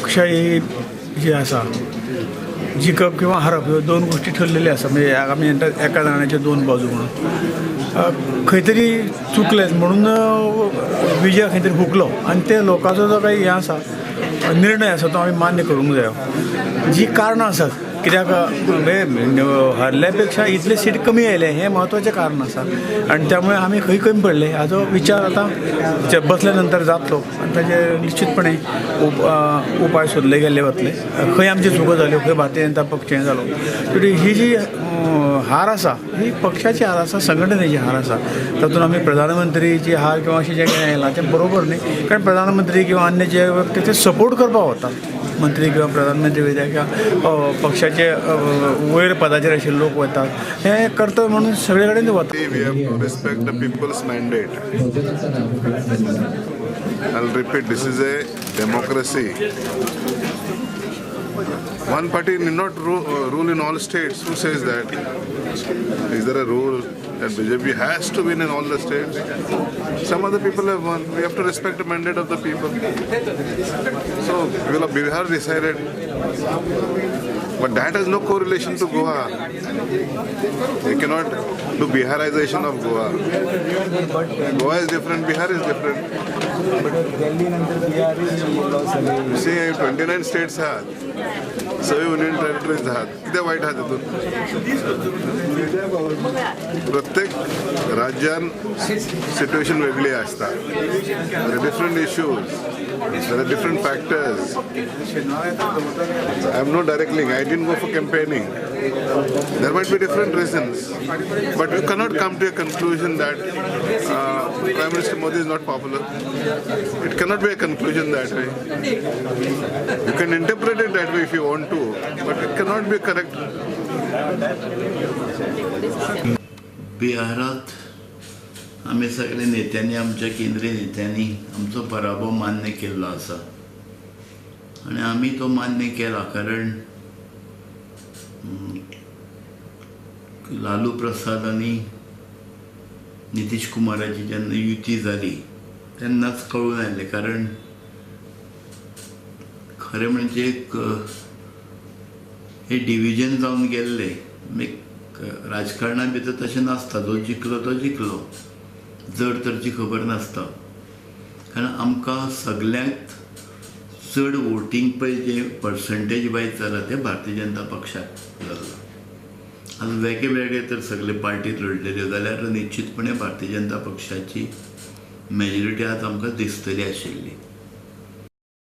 लोकशाही जी आसा, जिखप किंवा हारप ह्यो दोन गोष्टी ठरलेल्यो आसा. म्हणजे आमी म्हणटात एका नाण्याच्यो दोन बाजू म्हणून. खंय तरी चुकलें म्हणून विजय खंय तरी हुकलो आनी ते लोकांचो जो काही हें आसा, निर्णय आसा, तो आमी मान्य करूंक जायो. जी कारणां आसात कित्याक म्हणजे हरल्या पेक्षा इतले सीट कमी आयले हें म्हत्वाचें कारण आसा आनी त्यामुळे आमी खंय कमी पडले हाजो विचार आतां बसल्या नंतर जातलो आनी ताजे निश्चितपणे उपाय सोदले गेल्ले वतले. खंय आमच्यो चुको जाल्यो, खंय भारतीय जनता पक्ष हें जालो. ही जी हार आसा ही पक्षाची हार आसा, संघटनेची हार आसा. तातूंत आमी प्रधानमंत्रीची हार किंवा अशें जें कितें आयलां तें बरोबर न्ही, कारण प्रधानमंत्री किंवा अन्य जे व्यक्ती ते सपोर्ट करपाक वतात, मंत्री किंवा प्रधानमंत्री वयता किंवा पक्षाचे वयर पदाचेर आशिल्ले लोक वतात, हें कर्तव्य म्हणून सगळे कडेन वता. We have to respect the people's mandate. I'll repeat, this is a democracy. One party need not rule in all states. Who says that? Is there a rule that BJP has to win in all the states? Some other people have won. We have to respect the mandate of the people. So, people of Bihar decided. But that has no correlation to Goa. You cannot do Biharization of Goa. Goa is different, Bihar is different. You see, 29 states आहात, सगळे union territories आहात, कितें वायट आहा तितून? प्रत्येक राज्यान situation वेगळी आसता. Different issues, there are different factors. I have no direct link. I didn't go for campaigning. There might be different reasons, but you cannot come to a conclusion that Prime Minister Modi is not popular. It cannot be a conclusion that way. You can interpret it that way if you want to, but it cannot be correct. बिहारात आमी सगळे नेत्यांनी, आमच्या केंद्रीय नेत्यांनी आमचो पराभव मान्य केल्लो आसा आनी आमी तो मान्य केला, कारण लालू प्रसाद आनी नितीश कुमाराची जेन्ना युती जाली तेन्नाच कळून आयलें. कारण खरें म्हणजे एक हे डिविजन जावन गेल्लें. राजकारणा भितर तशें नासता, जो जिखलो तो जिखलो, जड तरची खबर नासता. कारण आमकां सगल्यांत चड वोटींग पळय जें पर्संटेज वायज जालां तें भारतीय जनता पक्षाक जालां. आज वेगळे वेगळे तर सगळे पार्टीत लढलेल्यो जाल्यार निश्चितपणे भारतीय जनता पक्षाची मेजॉरिटी आज आमकां दिसतली आशिल्ली.